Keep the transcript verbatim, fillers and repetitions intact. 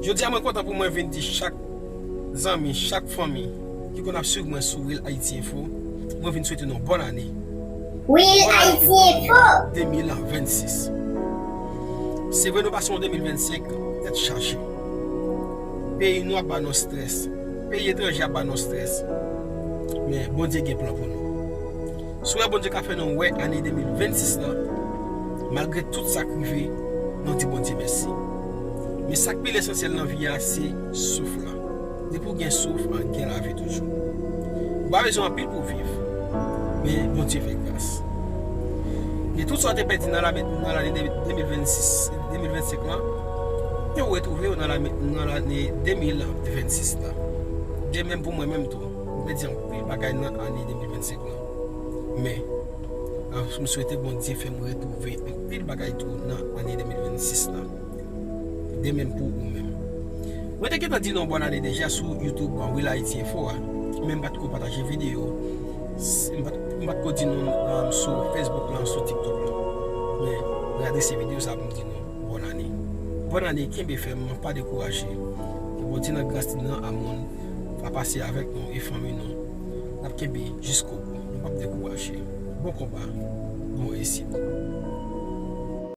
Jodi a mwen kontan pou mwen vin di chak zanmi, chak fanmi ki konn ap swiv mwen sou Real Haiti Info, mwen vin swete nou bòn ane. Real Haiti Info. de mil vennsis. Se vre nou pase yon de mil vennsenk tèt chaje. Peyi nou ap ba nou strès. Peyi etranje ap ba nou strès. Men Bondye gen plan pou nou. Si w wè Bondye ka fè nou wè ane de mil vennsis la, malgre tout sa k rive, nou di Bondye mèsi. Men sa k pi lesansyèl nan vi a, se souf la. Depi w gen souf, gen lavi toujou. Ou pa bezwen anpil pou w viv. Men Bondye fè gras. Men tout sa w te pèdi nan lane de mil vennsis, de mil vennsenk lan, yo retwouve yo nan lane de mil vennsis la. De menm pou mwen menm tou. M pèdi anpil bagay nan ane de mil vennsenk lan. Men, m swete Bondye fè m retwouve anpil bagay tou nan ane de mil vennsis la. De menm pou ou menm. Mwen te gentan di nou bòn ane deja sou YouTube, bon, Real Haiti Info a. Men m pa t ko pataje videyo. M pa t ko di nou sou Facebook lan, sou TikTok lan. Men, mwen adrese videyo sa pou m di nou bòn ane. Bòn ane, kenbe fèm, pa dekouraje. Ke Bondye nan gras li nan amou l, va pase avèk nou e fanmi nou. N ap kenbe jiskobou. Nou p ap dekouraje. Bon konba, bon reyisit.